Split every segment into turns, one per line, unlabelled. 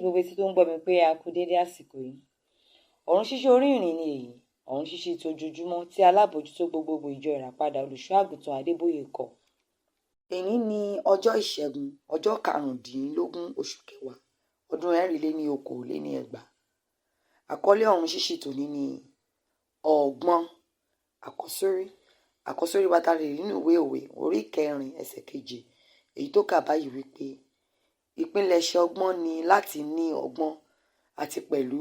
Gbogbo etí tó ń gbọ́ mi pé a kú déédé àsìkò yìí. Ọ̀run ṣíṣí orí ìrìn ni èyí, ọ̀run ṣíṣí ti ojoojúmọ́ tí alábòójútó gbogbogbò ìjọ Ìràpadà Olùṣọ́ Àgùntàn Adébóyè kọ. Èní ni ọjọ́ Ìṣẹ́gun, ọjọ́ 15 oṣù kẹwàá, ọdún 2024. Àkọlé ọ̀run ṣíṣí tòní ni ọgbọ́n. Àkọ́sórí. Àkọ́sórí wa ta lè rí nínú ìwé Òwe orí 4 ẹsẹ̀ 7, èyí tó kà báyìí wípé ìpilẹ̀ṣẹ̀ ọgbọ́n ni láti ní ọgbọ́n, àti pẹ̀lú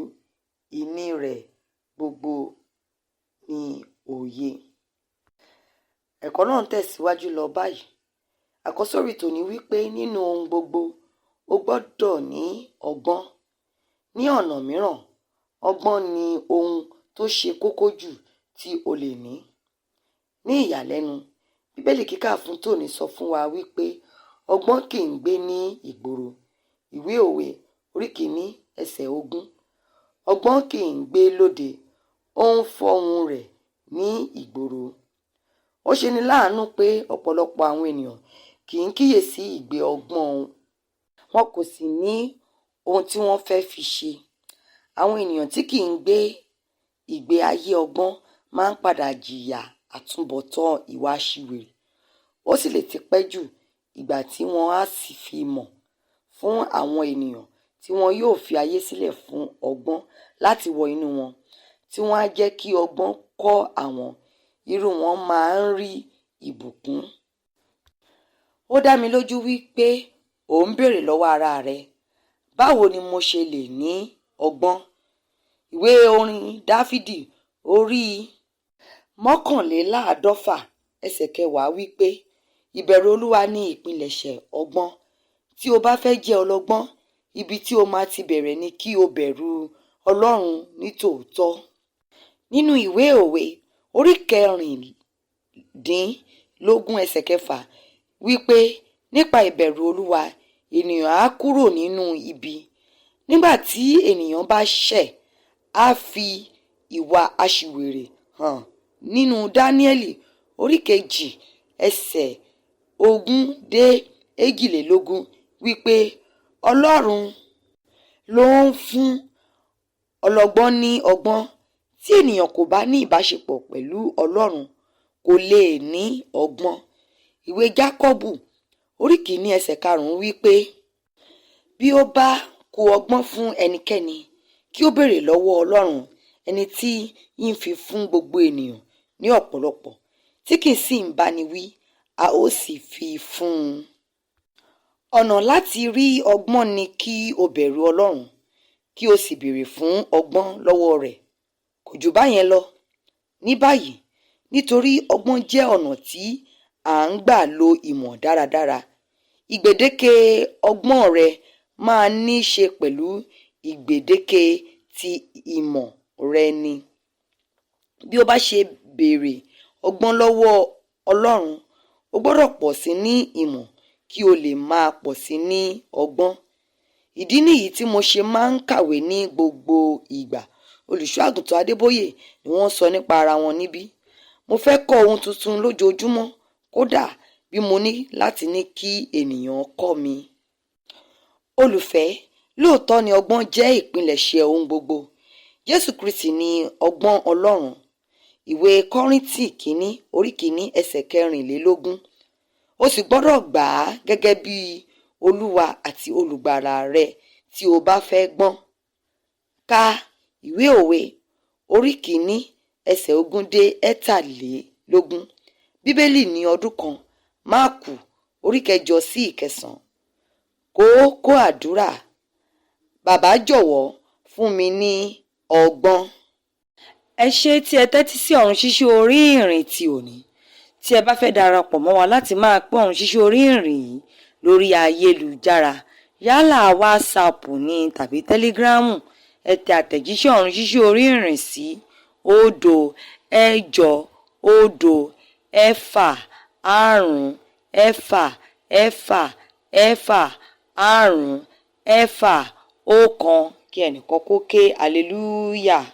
ìní rẹ̀ gbogbo ní òye. Ẹ̀kọ́ náà ń tẹ̀síwájú lọ báyìí. Àkọ́sórí tòní wípé nínú ohun gbogbo o gbọ́dọ̀ ní ọgbọ́n. Ní ọ̀nà mìíràn, ọgbọ́n ni ohun tó ṣe kókó jù tí o lè ní. Ní ìyàlẹ́nu, Bíbélì kíkà fún tòní sọ fún wa wípé ọgbọ́n kì í gbé ní ìgboro. Ìwé Òwe orí 1 ẹsẹ̀ 20. Ọgbọ́n kì í gbé lóde, ó ń fọhùn rẹ̀ ní ìgboro. Ó ṣeni láàánú pé ọ̀pọ̀lọpọ̀ àwọn ènìyàn kì í kíyèsí ìgbé ọgbọ́n wọn, kò sì ní ohun tí wọ́n fẹ́ fi ṣe. Àwọn ènìyàn tí kì í gbé ìgbé ayé ọgbọ́n máa ń padà jìyà àtúnbọ̀tán ìwà aṣiwèrè. Ó sì lè ti pẹ́ jù ìgbà tí wọ́n á sì fi mọ̀. Fún àwọn ènìyàn tí wọn yóò fi ayé sílẹ̀ fún ọgbọ́n láti wọ inú wọn, tí wọ́n á jẹ́ kí ọgbọ́n kọ́ àwọn, irú wọn máa ń rí ìbùkún. Ó dá mi lójú wípé ò ń béèrè lọ́wọ́ ara rẹ, báwo ni mo ṣe lè ní ọgbọ́n? Ìwé orin Dáfídì orí 51 ẹsẹ̀ 10 wípé ìbẹ̀rù Olúwa ní ìpilẹ̀ṣẹ̀ ọgbọ́n. Tí o bá fẹ́ jẹ́ ọlọ́gbọ́n, ibi tí o máa ti bẹ̀rẹ̀ ni kí o bẹ̀rù Ọlọ́run nítòótọ́. Nínú ìwé Òwe orí 16 ẹsẹ̀ 6 wípé nípa ìbẹ̀rù Olúwa ènìyàn á kúrò nínú ibi. Nígbà tí ènìyàn bá ṣẹ̀, á fi ìwà aṣiwèrè hàn. Nínú Dáníẹ́lì orí 2 ẹsẹ̀ 20 dé 22 wípé Ọlọ́run ló ń fún ọlọ́gbọ́n ní ọgbọ́n. Tí ènìyàn kò bá ní ìbáṣepọ̀ pẹ̀lú Ọlọ́run, kò lè ní ọgbọ́n. Ìwé Jákọ́bù orí 1 ẹsẹ̀ 5 wípé bí ó bá kù ọgbọ́n fún ẹnikẹ́ni, kí ó béèrè lọ́wọ́ Ọlọ́run, ẹni tí ń fi fún gbogbo ènìyàn ní ọ̀pọ̀lọpọ̀, tí kì í sì ń báni wí, a ó sì fi fún un. Ọ̀nà láti rí ọgbọ́n ni kí o bẹ̀rù Ọlọ́run, kí o sì béèrè fún ọgbọ́n lọ́wọ́ rẹ̀. Kò jù báyẹn lọ. Ní báyìí, nítorí ọgbọ́n jẹ́ ọ̀nà tí à ń gbà lo ìmọ̀ dáradára. Ìgbèdéke ọgbọ́n rẹ máa ní ṣe pẹ̀lú ìgbèdéke ti ìmọ̀ rẹ ni. Bí o bá ṣe béèrè ọgbọ́n lọ́wọ́ Ọlọ́run, o gbọ́dọ̀ pọ̀ sí ní ìmọ̀ kí o lè máa pọ̀ sí ní ọgbọ́n. Ìdí nìyí tí mo ṣe máa ń kàwé ní gbogbo ìgbà. Olùṣọ́ Àgùntàn Adébóyè ni wọ́n sọ nípa ara wọn níbí. Mo fẹ́ kọ́ ohun tuntun lójoojúmọ́, kódà bí mo ní láti ní kí ènìyàn kọ́ mi. Olùfẹ́, lóòótọ́ ni ọgbọ́n jẹ́ ìpilẹ̀ṣẹ̀ ohun gbogbo. Jésù Kristi ni ọgbọ́n Ọlọ́run. Ìwé Kọ́ríńtì 1 orí 1 ẹsẹ̀ 24. O sì gbọ́dọ̀ gbà á gẹ́gẹ́ bí Olúwa àti olùgbàlà rẹ tí o bá fẹ́ gbọ́n. Ka ìwé Òwe orí 1 ẹsẹ̀ 20 dé 23. Bíbélì ní ọdún kan, Máàkù orí 8 sí 9. Kókó àdúrà. Bàbá jọ̀wọ́ fún mi ní ọgbọ́n. Ẹ ṣé tí ẹ tẹ́tí sí ọ̀run ṣíṣí orí ìrìn ti òní. Tí ẹ bá fẹ́ darapọ̀ mọ́ wa láti máa pín ọ̀run ṣíṣí orí ìrìn yìí lórí ayélujára, yálà WhatsApp ní tàbí Telegram, ẹ tẹ àtẹ̀jíṣẹ́ ọ̀run ṣíṣí orí ìrìn sí 0 8 0 6 5 6 6 5 6 1 kí ẹnìkan kó ké hallelujah.